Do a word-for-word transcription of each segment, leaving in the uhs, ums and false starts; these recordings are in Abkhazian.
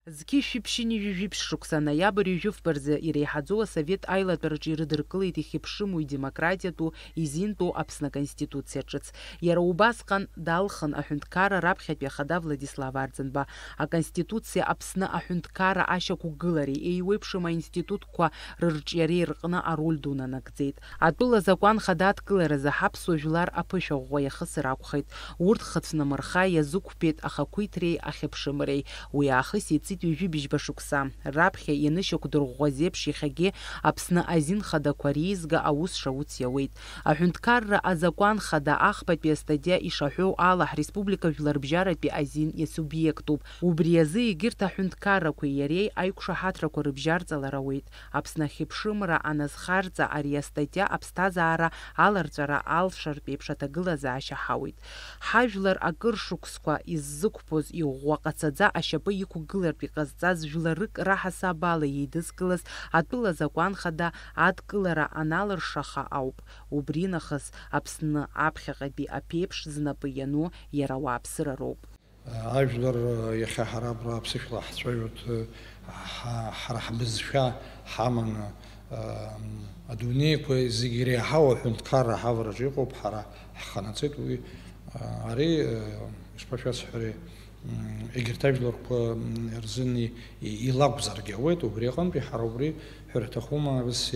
Зқьи шәиԥшьыни жәижәи ԥшь шықәса, ноиабр ҩажәи фба рзы иреиҳаӡоу асовет аилатәараҿы ирыдыркылеит ихьыԥшыму, идемократиатәу, изинтәу Аԥсны Аконституциа ҿыц. Иара убасҟан далхын аҳәынҭқарра раԥхьатәи ахада Владислав Арӡынба. Аконституциа Аԥсны аҳәынҭқарра ашьақәгылареи еиуеиԥшым аинститутқәа рырҿиареи рҟны ароль ду нанагӡеит. Атәыла азакәан хада адкыларазы ҳаԥсуа жәлар аԥышәа ӷәӷәа иахысыр акәхеит. Урҭ хыцәнамырха иазықәԥеит ахақәиҭреи ахьыԥшымреи. Уи аахыс иацы ҩажәи быжьба шықәса. Раԥхьа ианышьақәдырӷәӷәаз еиԥш иахьагьы Аԥсны азин хадақәа реизга аус шауц иауеит. Аҳәынҭқарра азакәан хада ахԥатәи астатиа ишаҳәоу ала, ҳреспублика жәларбжьаратәи азин иасубиектуп. Убри азы егьырҭ аҳәынҭқаррақәеи иареи аиқәшаҳаҭрақәа рыбжьарҵалара ауеит. Аԥсны ахьыԥшымра аназхарҵа ари астатиа аԥсҭазаара аларҵәара алшартә еиԥш аҭагылазаашьа ҳауеит. Ҳажәлар акыр шықәсқәа иззықәԥоз иӷәӷәа ҟацаӡа ашьапы иқәгылартә иҟазҵаз жәларык раҳасабала еидызкылаз атәыла закәан хада адкылара аналыршаха ауп. Убри нахыс Аԥсны аԥхьаҟатәи аԥеиԥш знапы иану иара ауааԥсыра роуп. Ажәлар, иахьа ҳара абра аԥсышәала ҳцәажәоит, ҳа-, ҳара ҳбызшәа ҳаманы, адунеиқәа зегьы иреиҳау аҳәынҭқарра ҳавараҿы иҟоуп, ҳара ҳханаҵеит уи. Ари, ишԥашәасҳәари, егьырҭ ажәларқәа рзын и-, и-, илакәзаргьы ауеит, убри аҟынтәи ҳара убри ҳәара аҭахума, абас,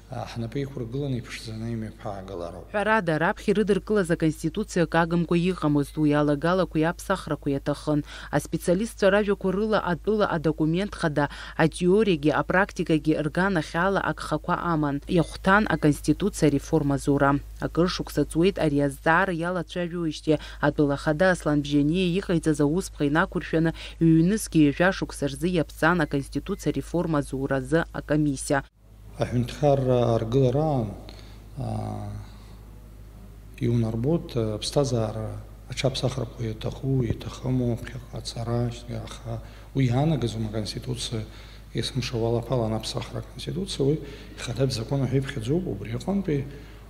ҳнапы иқәыргыланы иԥшӡаны имҩаԥаагалароуп. Ҳәарада, раԥхьа ирыдыркылаз аконституциа акы агымкәа иҟамызт, уи алагалақәеи аԥсахрақәеи аҭахын. Аспециалистцәа ражәақәа рыла атәыла адокумент хада атеориагьы апрактикагьы рганахьала агхақәа аман. Иахәҭан аконституциа ареформа зура. Акыр шықәса ҵуеит ари азҵаара иалацәажәоижьҭеи атәыла хада Аслан Бжьаниа иҟаиҵаз аусԥҟа инақәыршәаны ҩнызқьи ҩажәа шықәса рзы иаԥҵан аконституциа ареформа зуразы акомиссиа. Аҳәынҭқарра аргылараан, аа, иунарбоит, аԥсҭазаара аҽаԥсахрақәа иаҭаху, иаҭахыму, ԥхьаҟа ацара, аха уи иаанагазом аконституциа есымша уалаԥалан аԥсахра аконституциа, уи ихадатә закон аҳәа иԥхьаӡоуп, убри аҟынтәи,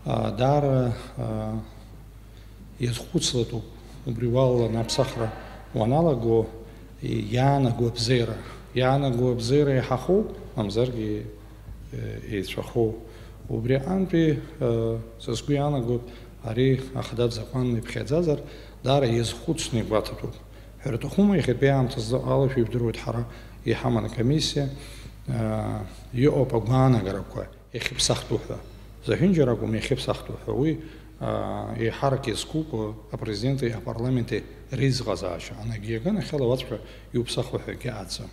аа, даара, аа, иазхәыцлатәуп, убри уалалан аԥсахра уаналаго, иаанаго абзеира. Иаанаго абзеира иаҳахоуп, мамзаргьы, э, еицәахоуп. Убри аҟынтәи, э, са сгәы иаанагоит, ари ахадатә закәан иԥхьаӡазар, даара иазхәыцны игәаҭатәуп. Ҳәара аҭахума, иахьатәи аамҭазы ала шәижәдыруеит, ҳара иҳаман акомиссиа, э, иҟоуп агәаанагарақәа. Иахьыԥсахтәу ҳәа. Зҳәынџьар акәым, иахьыԥсахтәу ҳәа. Уи, аа, еиҳарак иазкуп, а, апрезиденти апарламенти реизыҟазаашьа. Анагьы иаганахьала уаҵәҟьа иуԥсахуа ҳәа акгьы аӡам.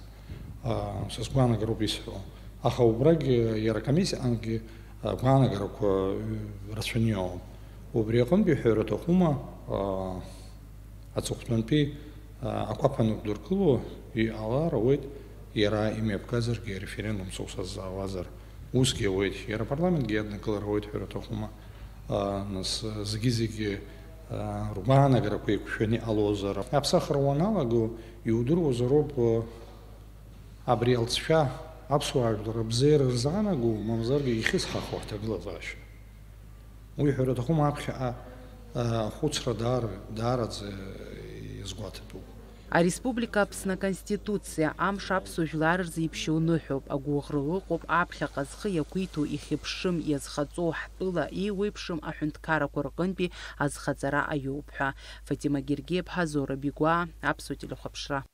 Аа, са сгәаанагароуп исҳәо. Аха убрагь, а, иара акомиссиа ангьы, а, гәаанагарақәа, ы, рацәаны иоуам. Убри аҟынтәи ҳәара аҭахума, аа, аҵыхәтәантәи, аа, акәаԥ анықәдыргыло, иҟалар ауеит, иара имҩаԥгазаргьы, ареферендум соуса ззаауазар, усгьы ауеит, иара апарламентгьы иаднакылар ауеит ҳәа рҭахума, аа, нас, зегьы-зегьы, аа, ргәаанагарақәа еиқәшәаны иҟалозар. Аԥсахра уаналаго, иудыруазароуп, абри алҵшәа аԥсуаа жәлар абзеира рзаанаго, мамзаргьы ихьысҳахуа ҳҭагылазаашьа. Уи ҳәара аҭахума, аԥхьаҟа, а, ахәыцра даара, даараӡа иазгәаҭатәуп. Ареспублика Аԥсны Аконституциа амш аԥсуа жәлар рзы иԥшьоу ныҳәоуп, агәыӷра ыҟоуп аԥхьаҟа зхы иақәиҭу ихьыԥшым, иазхаҵоу ҳтәыла еиуеиԥшым аҳәынҭқаррақәа рҟынтәи азхаҵара аиоуп ҳәа. Фатима Гергиаԥҳа, Зора Бигәаа, Аԥсуа телехәаԥшра.